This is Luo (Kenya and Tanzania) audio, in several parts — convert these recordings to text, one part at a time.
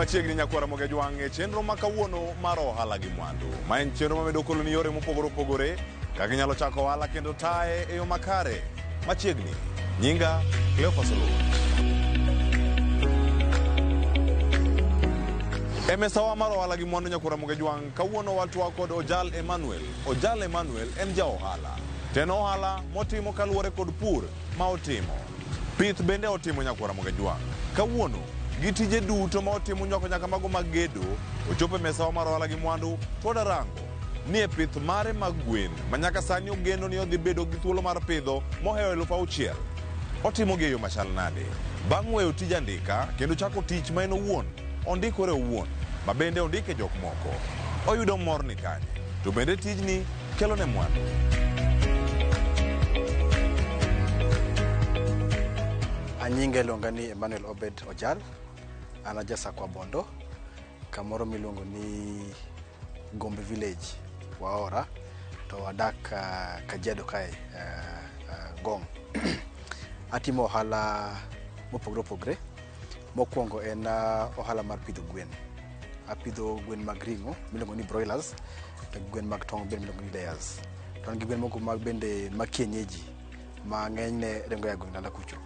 Machiegni nyakwara Moge Jwang' e chenro ma kawuono mar ohala gi mwandu. Ma en chenro mamedo koloni yore mopogore opogore kaka inyalo chako ohala kendo taye e yo makare. Machiegni, nyinga Cleophas Oluoch. E mesawa mar ohala gi mwandu nyakwara Moge Jwang' kawuono watwa kod Ojal Emmanuel. Ojal Emmanuel en ja ohala. To en ohala motimo kaluwore kod pur ma otimo. Pith bende otimo nyakwara Moge Jwang'. Kawuono, gi tije duto ma otimo nywako nyaka mago mag gedo, ochopo e mesawa mar ohala gi mwandu to wadarango ni e pith mare mag gwen ma nyaka sani ogeno ni odhi bedo gi thuolo mar pidho mohewo 6,000. Otimo gi e yo machal nade? Bang' weyo tij andika kendo chako tich ma en owuon, ondikore owuon, ma bende ondike jok moko. Oyudo mor ni kanye? To bende tijni kelo ne mwandu? Anyinga iluonga ni Emmanuel Obed Ojal. An aja Sakwa Bondo, kamoro miluongo ni Gombe Village, Waora, to adak Kajiado kae, Ngong. Atimo ohala mopogore opogore. Mokwongo en ohala mar pidho gwen. Apidho gwen mag ring'o miluongo ni broilers, to gi gwen mag tong' bende miluongo ni layers. To an gi gwen moko mag bende mag kienyeji ma ng'enyne ringo ya gweng' dala kucho.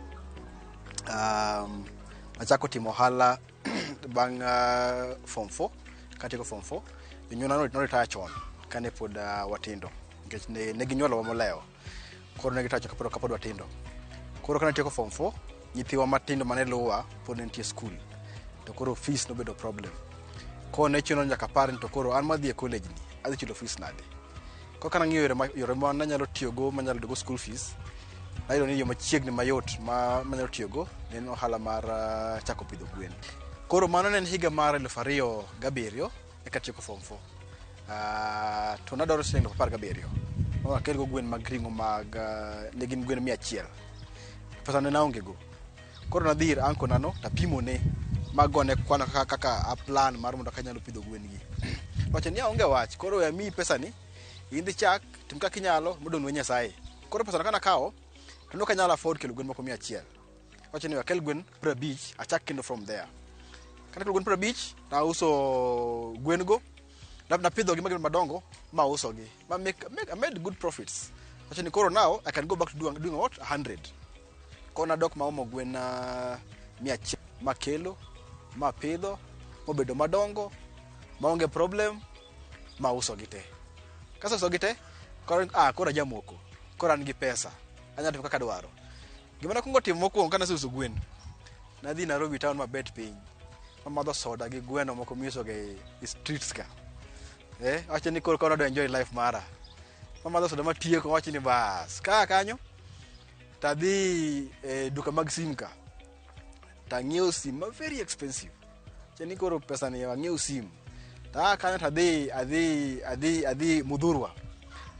Achako timo ohala bang' form 4, katieko form 4, jonyuolna noretire chon kane pod watindo nikech ne ginyuolowa molewo. Koro ne gitire chon kapod watindo. Koro kane atieko form 4, nyithiwa matindo mane luwa pod ne nitie skul. To koro fees nobedo problem. Koro ne chuno ni nyaka apar ni to koro an madhi e college ni, adhi chulo fees nade? Koro kana ng'iyo yore ma nanyalo tiyogo manyalo yudogo school fees, nayudo ni yo machiegni mayot ma manyalo tiyogo ne en ohala mar chako pidho gwen. Koro mano ne en higa mar 2007 eka atieko form 4. To nadwaro siling 17,000 mondo akelgo gwen mag ring'o mag ne gin gwen 100. Pesa ne naonge go. Koro nadhi ir uncle na no tapimone magone kwano kaka a plan mar mondo kanyalo pidho gwen gi. Owacho ni aonge wach, koro we amiyi pesa ni, in dhi chak, tim kaka inyalo, modong' we Nyasaye. Koro pesa no kana kawo, to nok anyal afford kelo gwen moko 100. Owacho ni akel gwen 50, achak kendo from there. Kana kelo gwen 50, nauso gwen go, napidho gi magin madongo, ma auso gi. Ma I made good profits. Owacho ni koro now, I can go back to doing what? 100. Koro nadok maomo gwen 100 makelo, mapidho, mobedo madongo, maonge problem, mauso gi te. Kaseuso gi te, koro ajamoko, koro an gi pesa, anyalo timo kaka adwaro. Gima nakwongo timo mokwongo kane aseuso gwen, nadhi Nairobi town mabet piny, mamadho soda gi gweno moko miuso ga e streets ka. Awacho ni koro adwa enjoy life mara. Mamadho soda matieko, awacho ni bas, kaa kanyo, tadhi e duka mag sim ka, tang'iewo sim ma very expensive. Awacho ni koro pesa ni ang'iewo sim. Ta kanyo tadhi, adhi, adhi, adhi Muthurwa.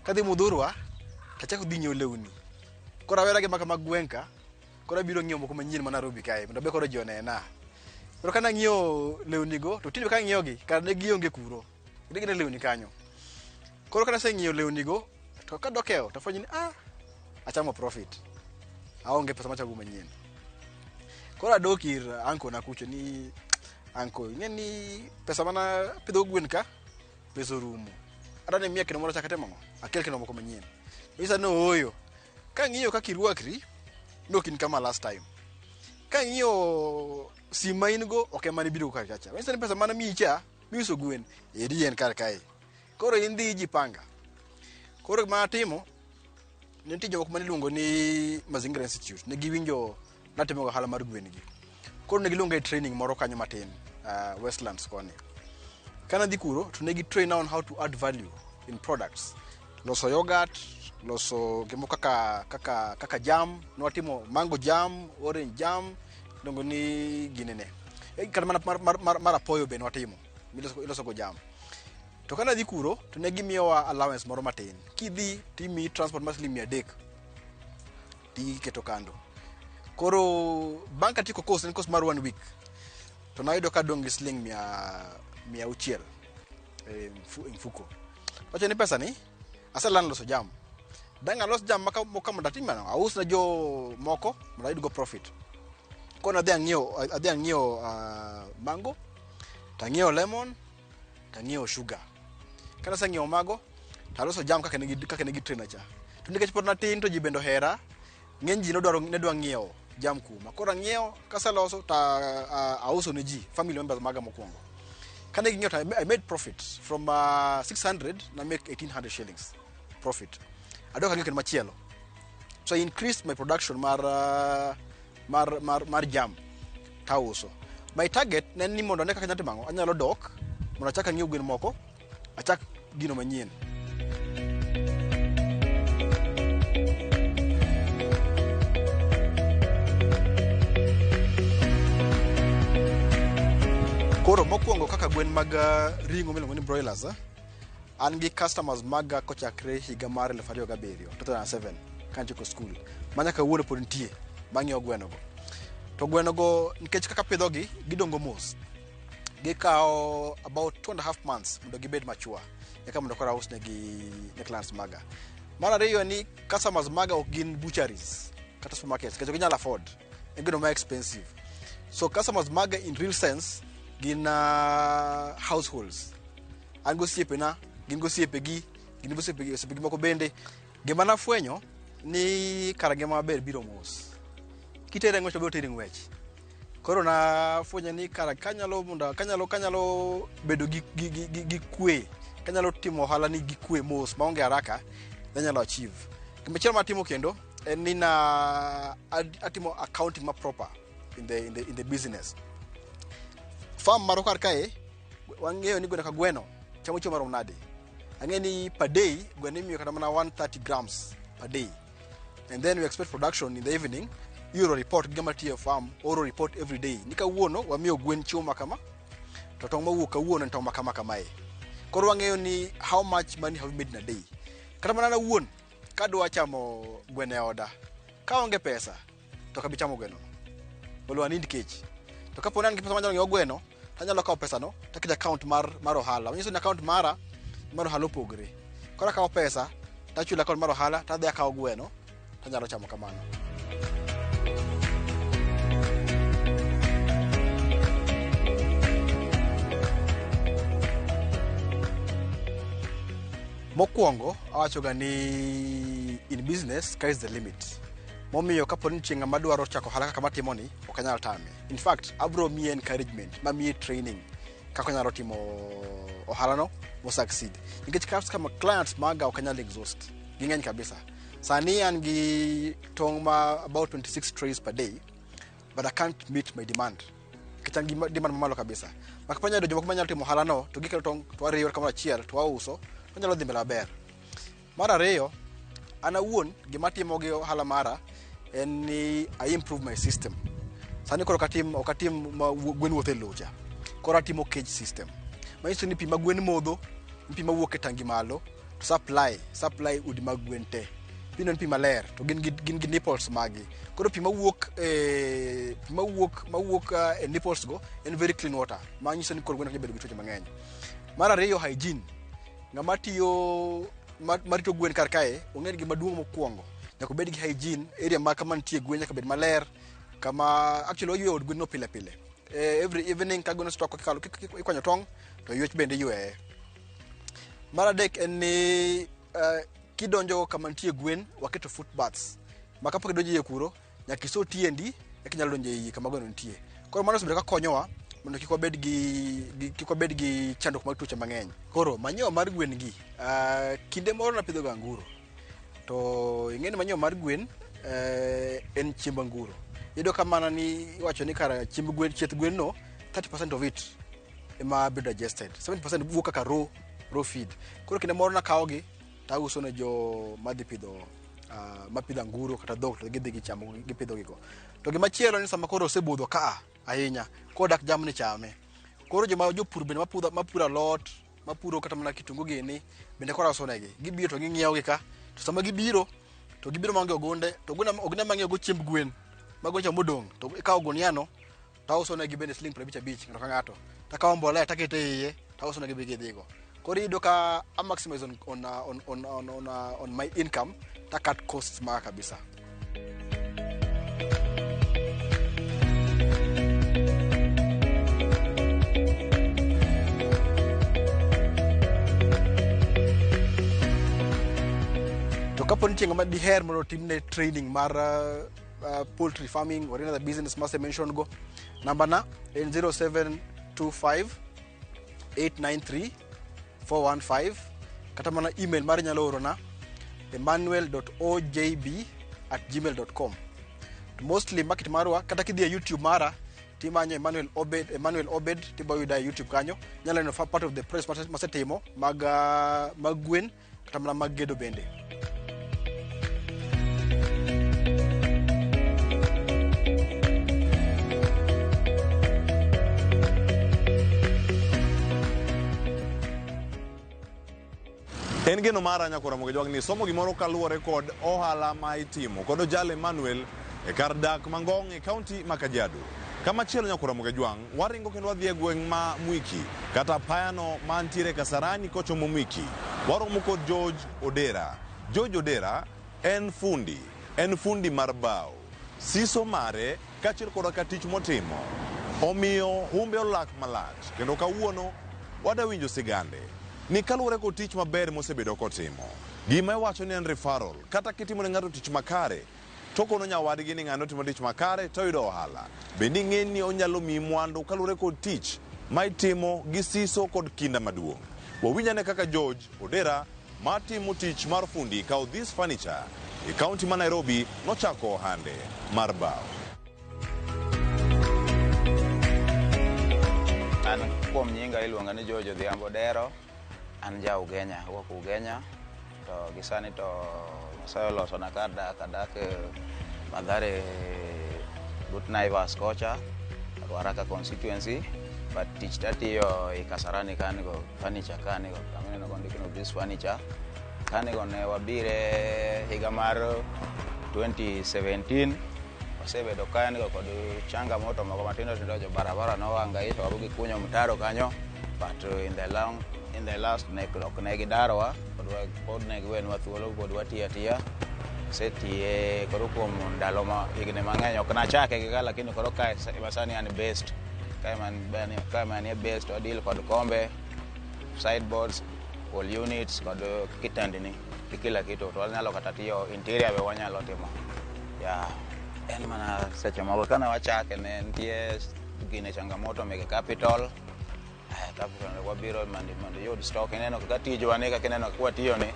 Kadhi Muthurwa, tachako dhi nyiewo lewni. Koro awera gi maka mag gweng' ka, koro abiro ng'iewo moko manyien ma Nairobi kae, mondo abe koro ji onena. Koro kana ng'iewo lewni go, to tinde ka ng'iewo gi, kara ne gionge kuro. Ne gin e lewni kanyo. Koro kana aseng'iewo lewni go, to kadok e ot, afwenyo ni, achamo profit. Aonge pesa machago manyien. Koro adok ir uncle na kucho ni, uncle, ing'e ni pesa mana pidho gwen ka, pesa orumo. Adwa ni miya kendo moro achak atimo ang'o? Akel kendo moko manyien. Onyisa ni ooyo. Kang'iyo kaka irwakri, ne ok in kama last time. Kang'iyo sim ma in go, ok ema nibiro go kar kacha. Onyisa ni pesa mana miyi cha, miuso gwen, eri en kar kae. Koro in dhi ijipanga. Koro gima atimo, ne nitie jomoko mane iluongo ni Mazingira Institute. Ne giwinjo natimo ohala mar gwen gi. Koro ne giluonga e training moro kanyo matin, Westlands koni. Kana dhi kuro, to ne gi train on how to add value in products. Loso yogurt, loso gimoro kaka jam, nwatimo mango jam, orange jam, iluongo ni ginene. Kata mana mar apoyo be nwatimo, iloso go jam. To kana dhi kuro, to ne gimiyowa allowance moro matin. Kidhi, timiyi transport mar siling 300, tiketo kando. Koro bang' katieko course, en course mar 1 week, to nayudo ka adong' gi siling 600 e mfuko. Wacho ni pesa ni, aselearn loso jam. Dang' alos jam maka mondo atim ang'o? Aus ne jo moko mondo ayud go profit. Koro adhi ang'iewo mango, Tang'iewo lemon, tang'iewo sugar. Kane aseng'iewo mago, taloso jam kaka negi kaka negi trainer cha. To nikech pod natin to ji bende ohera, ng'eny ji nodwaro ne dwa ng'iewo jam kuoma. Koro ang'iewo, kaseloso to auso ne ji, family members maga mokwongo. Kane ging'iewo to I made profit from 600 na make 1800 shillings profit. Adok ang'iewo kendo machielo. So I increased my production mar mar jam tauso. My target ne en ni mondo ane kaka anyalo timo ang'o, anyalo dok mondo achak ang'iew gwen moko, achak gino manyien. Koro mokwongo kaka gwen mag ring'o miluongo ni broilers, an gi customers maga kochakre higa mar 2007, 2007 kantieko school, ma nyaka kawuono pod nitie mang'iewo gweno go. To gweno go nikech kaka apidhogi gidongo mos. Gikawo about 2.5 months mondo gibed mature eka mondo koro ausnegi ne clients maga. Mar ariyo ni customers maga ok gin butcheries kata supermarkets nikech ok ginyal afford. En gino ma expensive. So customers maga in real sense gin households. An gosiepena, gin gosiepegi, gin gosiepegi osiepegi moko bende. Gima nafwenyo ni kara ngima maber biro mos. Kitere ng'wech to biro teri ng'wech. Koro nafwenyo ni kara kanyalo mondo kanyalo bedo gi kwe, kanyalo timo ohala ni gi kwe mos maonge haraka, nanyalo achieve. Gimachielo matimo kendo en ni na atimo accounting ma proper in the business. Farm marwa kar kae wang'eyo ni gweno ka gweno chamo chiemo marom nade. Ang'e ni per day gweno imiyo kata mana 130 grams per day. And then we expect production in the evening. Ioro report gi ng'ama tiyo e farm oro report every day. Ni kawuono wamiyo gwen chiemo ma kama, to tong' mawuok kawuono en tong' ma kama kamae. Koro wang'eyo ni how much money have we made in a day. Kata mana an awuon kadwa chamo gweno e oda, kaonge pesa to ok abi chamo gweno no. Mondo anind kech. To kapo ni an gi pesa manyalo ng'iewo gweno, tanyalo kawo pesa no taketo e account mar ohala. Manyiso ni account mara mar ohala opogre. Koro akawo pesa tachulo account mar ohala tadhi akawo gweno tanyalo chamo kamano. Mokwongo awacho ga ni in business sky is the limit. Momiyo kapo ni nitie ng'ama dwaro chako ohala kaka matimoni, ok anyal tame. In fact, abro miye encouragement, mamiye training kaka onyalo timo ohala no mo succeed. Nikech kama clients maga ok anyal exhaust. Ging'eny kabisa. Sani an gi tong' ma about 26 trays per day, but I can't meet my demand. Nikech an gi demand mamalo kabisa. Mak panya yudo jomoko manyalo timo ohala no, to gikelo tong' to wariwo kamoro achiel to wauso, to nyalo dhi mbele maber. Mar ariyo, an awuon gima atimo gi ohala mara en ni I improve my system. Sani koro ok atim ma gwen wuotho e lowo cha. Koro atimo cage system. Manyiso ni pi ma gwen modho, en pi mawuok e tangi malo, to supply udi mag gwen te. Pino en pi maler to gin gi nipples magi. Koro pi mawuok e pi mawuok e nipples go en very clean water. Manyiso ni koro gwen ok nyal bedo gi tuoche mang'eny. Mar ariyo hygiene. Ng'ama tiyo marito gwen kar kae ong'e ni gima duong' mokwongo nyaka obed gi hygiene area ma kama nitie gwen nyaka bed maler kama actually wayweyo od gwen no pile pile. Every evening ka gwen osetoko kikalo ikwanyo tong' to ywech bende iyweye. Mar adek en ni kidonjo kama nitie gwen waketo foot baths ma kapok idonjo iye kuro nyaka iso tiendi eka inyalo donjo eiye kama gweno nitie. Koro mano osebedo ka konyowa mondo kik wabed gi chandruok mag tuoche mang'eny. Koro manyiwa mar gwen gi kinde moro napidho ga anguro to ing'e ni manyiwa mar gwen en chiemb anguro. Iyudo ka mana ni iwacho ni kara chiemb gwen chieth gwen no 30% of it ema bedo digested 70% wuok kaka raw feed. Koro kinde moro nakawo gi tauso ne jo madhi pidho mapidho anguro kata dhok to gidhi gichamo gipidho gigo. To gimachielo ni sama koro osebudho ka ahinya koro dak jamni chame. Koro joma jopur bende mapudho mapuro alot mapuro kata mana kitungu gini bende koro auso negi. Gibiro to ging'iewo gi ka to sama gibiro to gibiro maonge ogunde to ogunde mang'iewo go chiemb gwen mago cha modong' to ikawo gunia no to auso negi bende siling 55 ng'ato ka ng'ato. Takawo mbolea taketo e iye tauso negi be gidhigo. Koro iyudo ka a maximize on my income ta cut costs maga kabisa. kapo nitie ng'ama diher mondo otimne training mar poultry farming or any other business mase mention go, namba na en 0725 893 415, kata mana email mar nyalo orona emmanuel.ojb@gmail.com. To mostly market marwa, kata kidhi e YouTube mara timanyo Emmanuel Obed, Emmanuel Obed, tibo yuda e YouTube kanyo. Inyalo neno part of the press masetimo mag, mag gwen kata mana mag gedo bende. En geno mara nyakora Ramogi ni somo gimoro kaluwore kod ohala ma itimo kod Ojal Emmanuel e kar dak Mangong' e kaunti ma Kajiado. Kamachielo nyakora Ramogi Jwang', waringo kendo wadhi e gweng' ma Mwiki kata payano mantiere Kasarani kochomo Mwiki. Waromo kod George Odera. George Odera en fundi, en fundi mar bao. Siso mare kaachiel koda ka tich motimo omiyo humbe olak malach, kendo kawuono wadawinjo sigande ni kaluwore kod tich maber mosebedo kotimo. Gima iwacho ni en referral, kata kitimo ne ng'ato tich makare to kono nyawadgi ni ng'ano timo tich makare to oyudo ohala. Bende ing'e ni onyalo miyi mwandu kaluwore kod tich ma itimo gi siso kod kinda maduong'. Wawinj ane kaka George Odera matimo tich mar fundi kawo this furniture e kaunti ma Nairobi nochako ohande mar bao. An kuom nyinga iluonga ni George Odhiambo Odero, an ja Ugenya, awuok Ugenya, to gi sani to Nyasaye olosona kar dak, adak Mathare but Naivas kocha, Ruaraka constituency, but tich tatiyo e Kasarani kanigo, furniture kanigo, kama ineno kondik ni this furniture, kanigo ne wabire higa mar 2017, wasebedo kanigo kod changamoto moko matindo tindo, jo barabara nohangaisha wabo gikunyo mtaro kanyo, but in the last ne ok ne gidarowa, pod ne giwenwa thuolo, pod watiyo atiya. Asetiye koro kuom ndalo ma higni mang'eny, ok nachake gi ka, lakini koro kae ema sani an based. Kae ema anie based, wadeal kod kombe, sideboards, wall units kod kitendni gi kila kitu. To wanyalo kata tiyo interior be wanyalo timo. Yeah. En mana seche moko kane wachake ne nitie gine changamoto meke capital. Capital wabiro mondo iyud stock. Ineno kaka tijwa ni, kaka ineno kaka watiyo ni,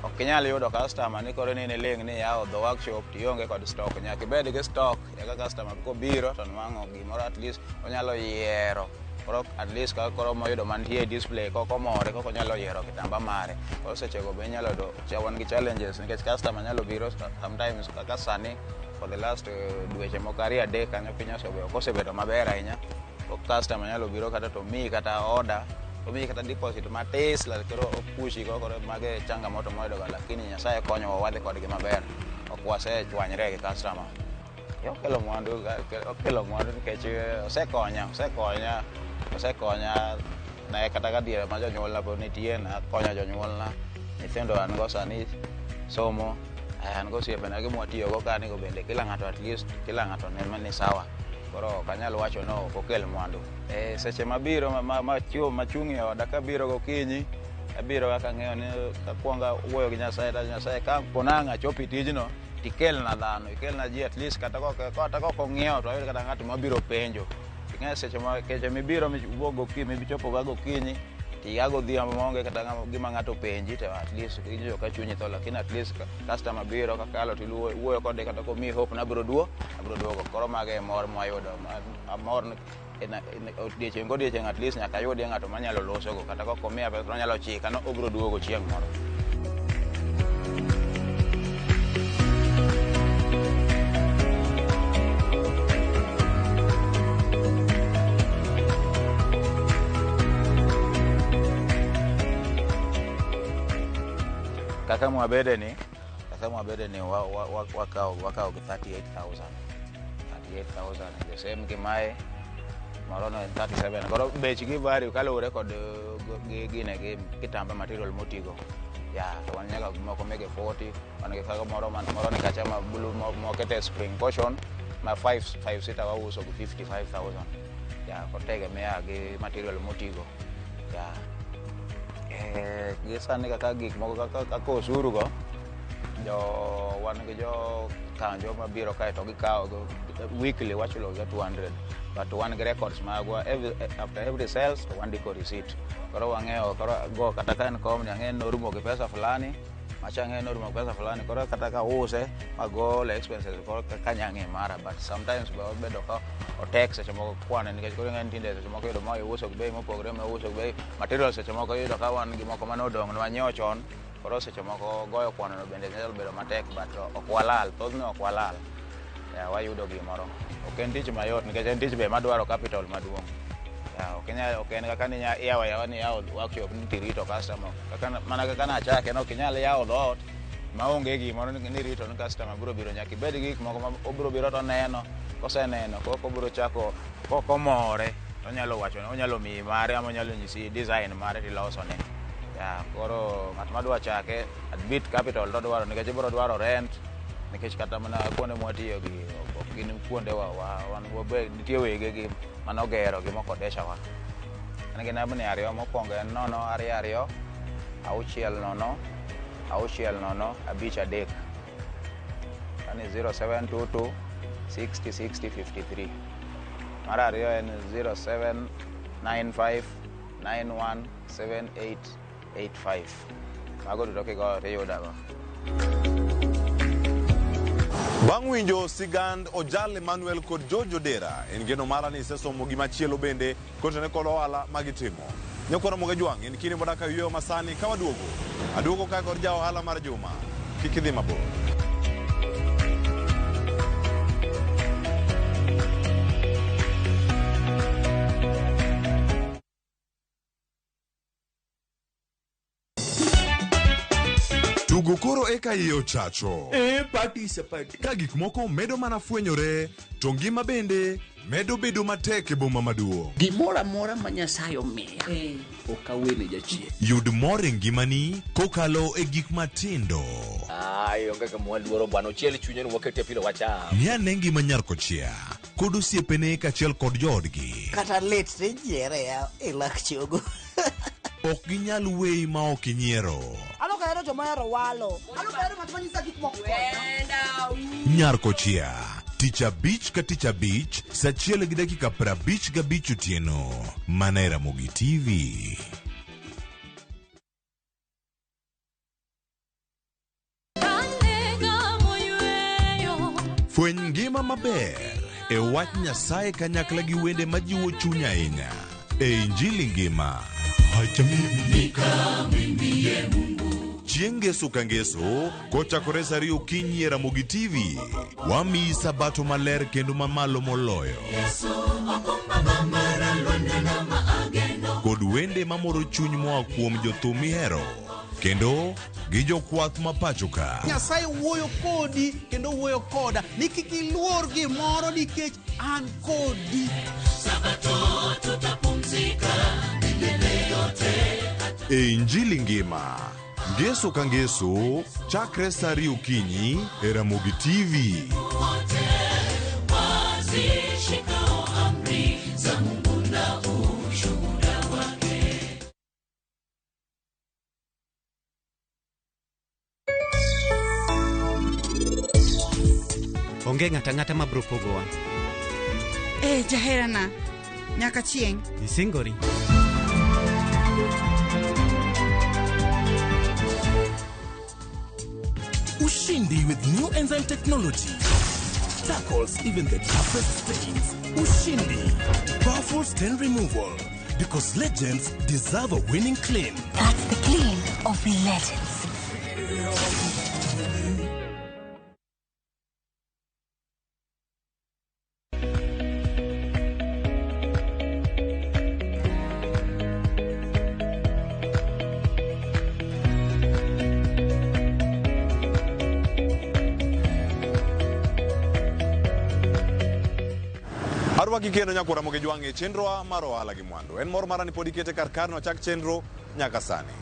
ok inyal yudo customer ni koro ni iling' ni iyawo the workshop tionge kod stock. Nyaka ibed gi stock eka customer kobiro to nwang'o gimoro at least onyalo yiero. Koro at least ka koro moyudo mantie e display kok omore kok onyalo yiero kitamba mare. Koro sechego be inyalo yudo wan gi challenges nikech customer nyalo biro sometimes kaka sani for the last dweche moko ariyo adek kanyo piny osebedo ok osebedo maber ahinya. Koro customer nyalo biro kata to miyi kata order, omiyi kata deposit matis koro opushi go, koro mago e changamoto mwayudo ga, lakini Nyasaye konyowa wadhi kodgi maber. Ok wasechwanyre gi customer. Okelo mwandu, okelo mwandu nikech osekonya, osekonya, osekonya ne kata ka diere ma jonyuolna pod nitie, nakonyo jonyuolna, nyithindo an go sani somo, an go osiepena gi mwatiyogo kanigo bende kila ng'ato at least kila ng'ato ne ni sawa. Koro ok anyal wacho ni ok okel mwandu. Seche mabiro machung' e oda kabiro gokinyi, abiro kaka ang'eyo ni kakwongo awuoyo gi Nyasaye to Nyasaye ka po nang' achopo e tijno tikelna dhano, ikelna ji at least kata kok ong'iewo to ayud kata ng'at mabiro penjo. Ing'e seche ma keche mibiro miwuok gokinyi, michopo ga gokinyi, tiya godhiambo maonge kata gima ng'ato openji to at least iwinjo ka chunyi tho, lakini at least customer biro kakalo to iwuoyo kode kata komiyi hope ni abiro duogo. Koro mago e mor mwayudo. Amor odiochieng' kodiochieng' at least nyaka ayudie ng'ato manyalo losogo, kata kok omiya pesa to onyalo chika ni obiro duogo chieng' moro. Kaka mwabede ni wakawo gi 38,000. 38,000 the same gi mae moro no en 37. Koro bech gi vary kaluwore kod gi gine gi kitamba material motigo. Ya, to wan nyaka moko mege 40, wan gi kaka moro moro ni kacha ma blue mokete spring caution ma 5 seater wauso gi 55,000. Ya, kotegemea gi material motigo. Ya. Gi sani kaka gik moko kaka osuru go, Jo wan gi jo kanjo mabiro kae to gikawo weekly, wachulo ga 200, but wan gi records magwa. After every sales to wandiko receipt, koro wang'eyo. Koro go kata ka en komni, ang'e ni norumo gi pesa fulani, macha ang'e ni norumo gi pesa fulani. Koro kata ka use magol expenses, koro kanya ng'e mara. But sometimes be obedo ka otek seche moko kwane, nikech koro ing'e ni tinde seche moko iyudo ma iuso gi bei mopogore ma iuso gi bei material. Seche moko iyudo ka wan gi moko mane odong' ne wanyiewo chon, koro seche moko goyo kwano no bende nyalo bedo matek, but ok walal, thothne ok walal. Ya, wayudo gimoro. Ok en tich mayot, nikech en tich be madwaro capital maduong'. Ya, ok inyal, ok en kaka ni iyawo ayawa ni iyawo workshop ni tirito customer. Kaka mana kaka nachake no, ok inyal yawo dhoot maonge gimoro ni rito ni customer biro biro. Nyaka ibed gi gik moko ma obiro biro to neno. Koseneno kok obiro chako kok omore, onyalo wacho, onyalo miyi mare ama onyalo nyisi design mare tilosone. Ya, koro ng'at madwa chake at bit capital to dwaro, nikech ibiro dwaro rent, nikech kata mana kuonde mwatiyo gi ok gin kuonde wa, wan wabe nitie wege gi manogero gi mokodeshawa. An gi nambni ariyo. Mokwongo en 022 600 6053. Ani 0722 60 60 53. Mar ariyo en 0795 91 78 85. Mago duto kigoyo tiyudago. Bang' winjo sigand Ojal Emmanuel kod George Odera, en geno mara ni isesomo gimachielo bende kotenore kod ohala magitimo. Nyakwar Ramogi Jwang', en kinde modak ayueyo masani ka waduogo. Aduogo ka kod ja ohala mar juma. Kik idhi mabor. Tugo koro eka iye ochacho. E party se party. Ka gik moko medo mana fwenyore, to ngima bende medo bedo matek e boma maduong'. Gimoro amora ma Nyasaye omiya ok awene jachien. Yud mor e ngimani kokalo e gik matindo. Ai, onge kama waluoro bwana, ochiel chunye ni wakete pilo wacham. Ng'i ane ngima nyar kochia kod osiepene kaachiel kod joodgi. Kata lit tijiere ya e lak chogo. Ok ginyal weyi ma ok inyiero. An ok ahero joma ohero walo. An ok ahero ng'at ma nyisa gik moko koda. Nyar kochia tich abich ka tich abich sa 1:55 otieno mana e Ramogi TV. Fweny ngima maber e wach Nyasaye kanyakla gi wende majiwo chuny ahinya e Injili ngima. Chieng' ngeso ka ngeso kochakore sa 2 okinyi e Ramogi TV, wamiyi sabato maler kendo mamalo moloyo. Kod wende mamoro chuny moa kuom jothum mihero kendo gi jokwath ma pacho ka. Nyasaye wuoyo kodi kendo wuoyo koda ni kik iluor gimoro nikech an kodi. E Injili ngima ngeso ka ngeso chakre sa 2 okinyi e Ramogi TV. Wazishikao amri za Mungu na ushuhuda wake. Onge ng'ata ang'ata ma biro pogowa. Eh, jaherana. Nyaka chieng'. Isingori. Ushindi with new enzyme technology tackles even the toughest stains. Ushindi, powerful stain removal. Because legends deserve a winning clean. That's the clean of legends. Arwaki kendo nyakwar Ramogi Jwang' e chenrowa mar ohala gi mwandu. En mor mara ni pod ikete kar karno chak chenro nyaka sani.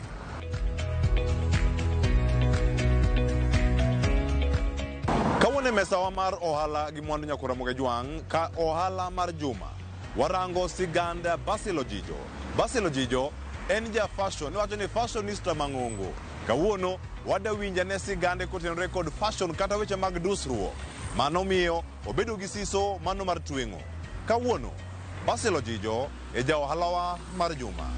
Kawuono e mesawa mar ohala gi mwandu nyakwar Ramogi Jwang' ka ohala mar juma warango sigand Basil Ojijo. Basil Ojijo en ja fashion, iwacho ni fashionista mang'ongo. Kawuono wadawinj ane sigande kotenore kod fashion kata weche mag dusruok. Mano miyo obedo gi siso mano mar tweng'o. Kawuono, Basil Ojijo e ja ohalawa mar juma.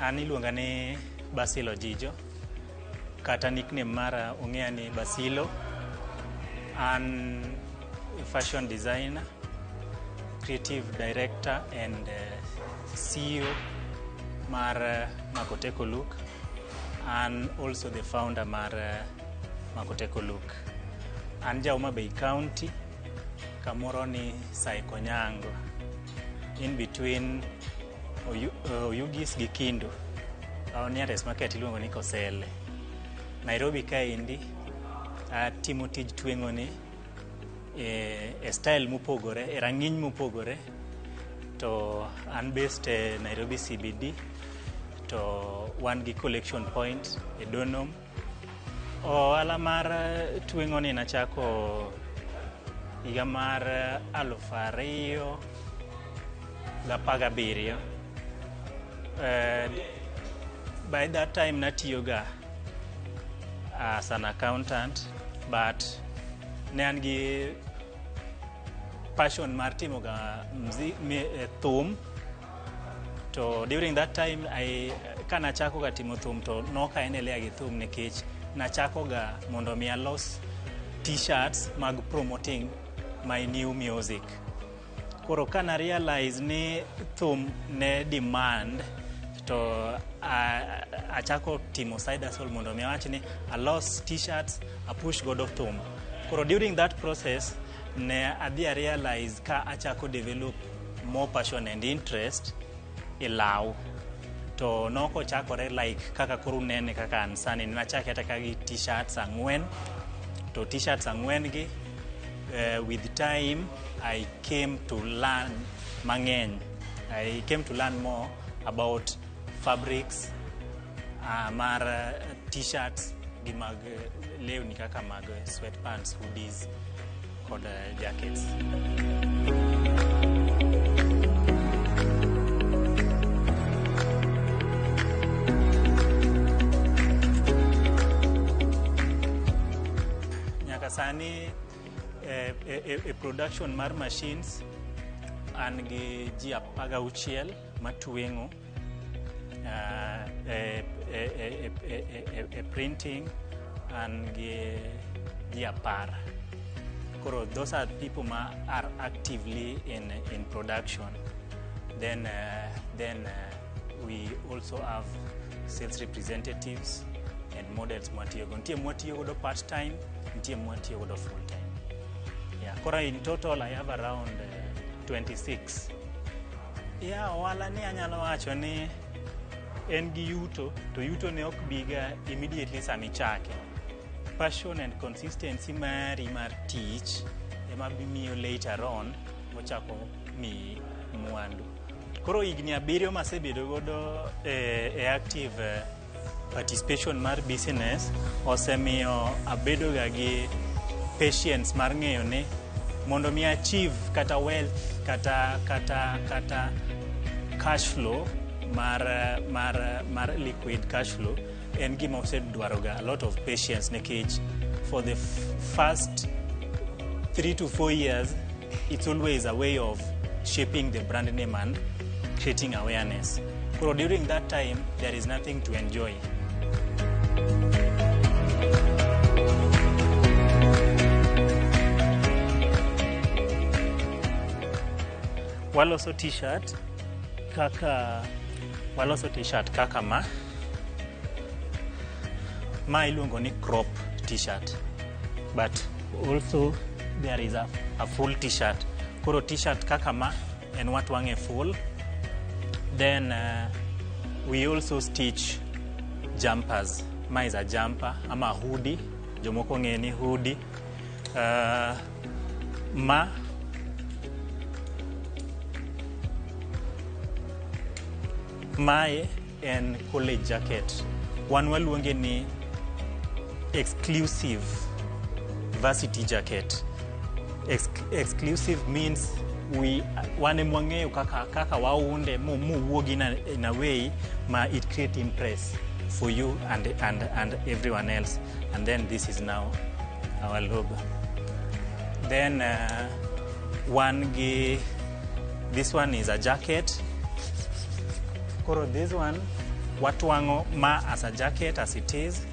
An iluonga ni Basil Ojijo kata nickname mara ong'eya ni Basilo. An fashion designer, creative director and CEO mar Makoteko Look and also the founder mar Makoteko Look. An ja Homa Bay County, kamoro ni Saikonyango, in between Oyugis gi Kindu. Our nearest market iluongo ni Kosele. Nairobi kaendi atimo tij tweng'o ni e style mopogore, e rang'iny mopogore. To an based e Nairobi CBD, to wan gi collection point e Donholm. Ohala mar tweng'o ni nachako higa mar 2017. By that time natiyoga as an accountant, but ne an gi passion mar timo ga thum. To during that time kanachako ga timo thum to nokaendelea gi thum nikech nachako ga mondo mi alos t-shirts mag promoting my new music. Koro kana realize ni thum ne demand, to achako timo side hustle mondo mi awach ni alos t-shirts apush godo thum. Koro during that process ne adhi a realize ka achako develop more passion and interest e law. To nokochakore like kaka koro unene kaka an sani. Nachake hata ka gi t-shirts 4, to t-shirts 4 gi, with time I came to learn mang'eny. I came to learn more about fabrics mar t-shirts gi mag lewni kaka mag sweatpants, hoodies kod jackets. Nyaka sani e production mar machines an gi ji 16 matweng'o, e printing an gi ji 10. Koro those are people ma are actively in production. Then we also have sales representatives and models mwatiyogo. Nitie mwatiyo godo part time, nitie mwatiyo godo full time. Yeah, koro in total I have around 26. Yeah, ohala ni anyalo wacho ni en gi yuto, to yuto ne ok biga immediately samichake. Passion and consistency mari mar tich ema bimiyo later on ochako miyi mwandu. Koro higni 7 masebedo godo e active participation mar business osemiyo abedo ga gi patience mar ng'eyo ni mondo mi achieve kata wealth kata cash flow mar liquid cash flow en gima osedwaroga a lot of patience nikech for the first 3 to 4 years it's always a way of shaping the brand name and creating awareness. Koro during that time there is nothing to enjoy. Waloso t-shirt kaka ma iluongo ni crop t-shirt, but also there is a full t-shirt. Koro t-shirt kaka ma en watwang'e full. Then we also stitch jumpers. Ma is a jumper ama hoodie, jomoko ng'e ni hoodie. Ma mae en college jacket. Wan waluonge ni exclusive varsity jacket. Exclusive means we wan ema wang'eyo kaka waunde mowuog in a way ma it create impress for you and everyone else. And then this is now our logo. Then one gi this one is a jacket. Koro this one watwang'o ma as a jacket as it is,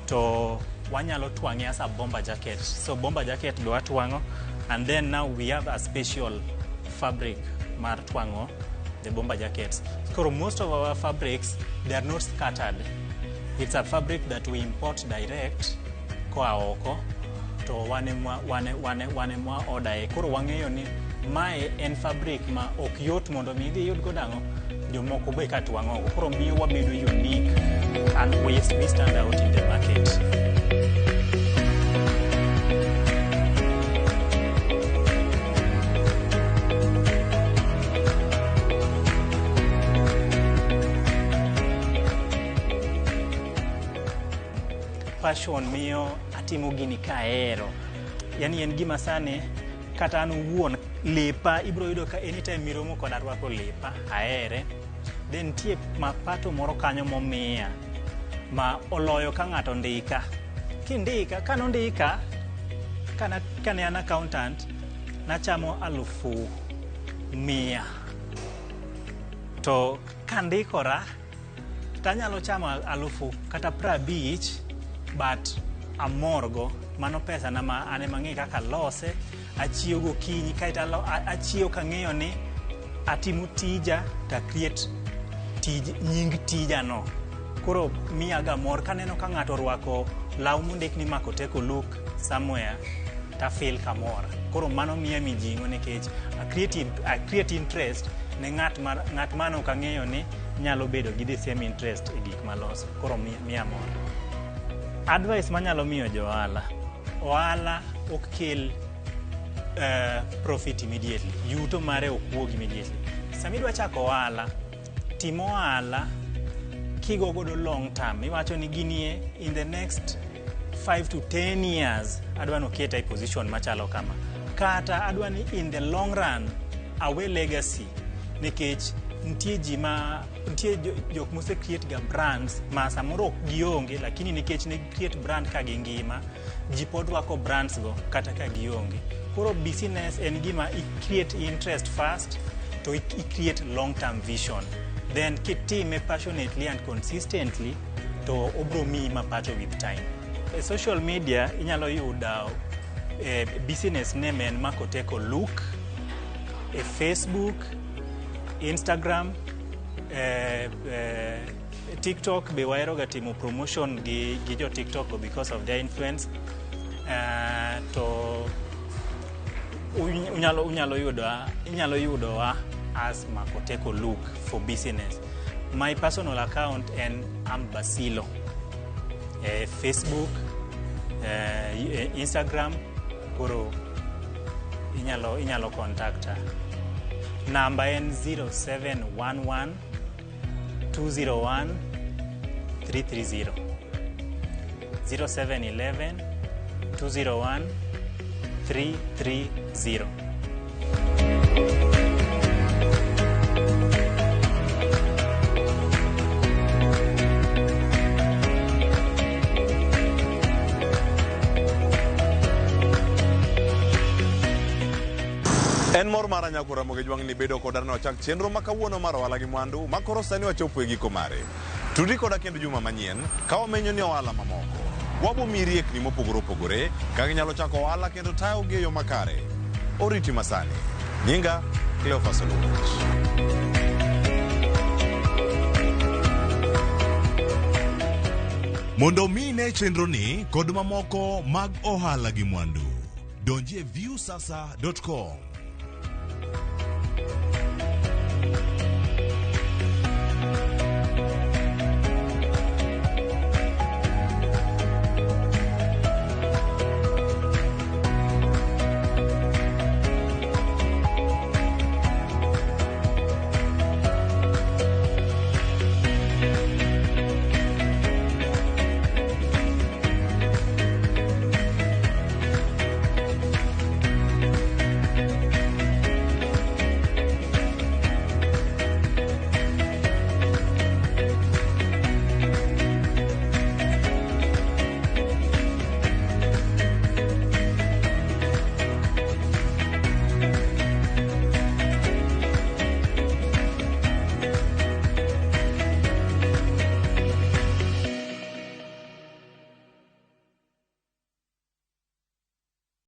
to wanyalo twang'e as a bomber jacket. So bomber jacket be watwang'o, and then now we have a special fabric mar twang'o the bomber jackets. Koro most of our fabrics, they are not scattered. It's a fabric that we import direct koa oko, to wan ema order e. Koro wang'eyo ni mae en fabric ma ok yot mondo mi idhi iyud godo ang'o jomoko be ka twang'o oko. Koro miyo wabedo unique and we stand out in the market. Passion miyo atimo gini kahero. Yani en gima sani kata an owuon lepa ibiro yudo ka anytime miromo koda arwako lepa ahere. Then nitie mapato moro kanyo momiya ma oloyo ka ng'ato ndika. Kindika, kanondika, kane an accountant, nachamo 100,000. To kandikora, tanyalo chamo 50,000, but amorgo. Mano pesa na ma an ema ang'e kaka alose. Achiew gokinyi kaeto achiew kang'eyo ni atimo tija to create tij nying tija no. Koro miyaga mor kaneno ka ng'ato orwako law mondik ni Makoteko Look somewhere, ta feel kamor. Koro mano miya mijing'o nikech a create interest ne ng'at mane ok ang'eyo ni nyalo bedo gi the same interest e gik maloso. Koro miya mor. Advice manyalo miyo jo ohala: ohala ok kel profit immediately, yuto mare ok wuog immediately. Sama idwa chako ohala, tim ohala kigo godo long term. Iwacho ni ginie in the next 5 to 10 years adwa noketa e position machalo kama, kata adwa ni in the long run awe legacy, nikech nitie ji ma nitie jok mose create ga brands ma samoro ok gionge, lakini nikech ne create brand ka gingima, ji pod rwako brands go kata ka gionge. Koro business en gima i create interest first, to i create long term vision. Then kitime passionately and consistently, to obro miyi mapato with time. E social media inyalo yudo business name en Makoteko Look e Facebook, Instagram, TikTok be wahero ga timo promotion gi jo TikTok go because of their influence. To unyalo yudowa as Makoteko Look for business. My personal account en Ambasilo. Facebook, Instagram, koro inyalo contacta. Namba en 0711 201 330. 0711 201 330. En mor mara nyako Ramogi Jwang' ni bedo koda ne wachak chenro ma kawuono mar ohala gi mwandu ma koro sani wachopo e giko mare. Tudi koda kendo juma manyien ka wamenyo ni ohala mamoko. Wabo miyi riekni mopogore opogore kaka inyalo chako ohala kendo tayo gi e yo makare. Oriti masani. Nyinga Cleophas Oluoch. Mondo mi ine chenroni kod mamoko mag ohala gi mwandu, donjie viusasa.com.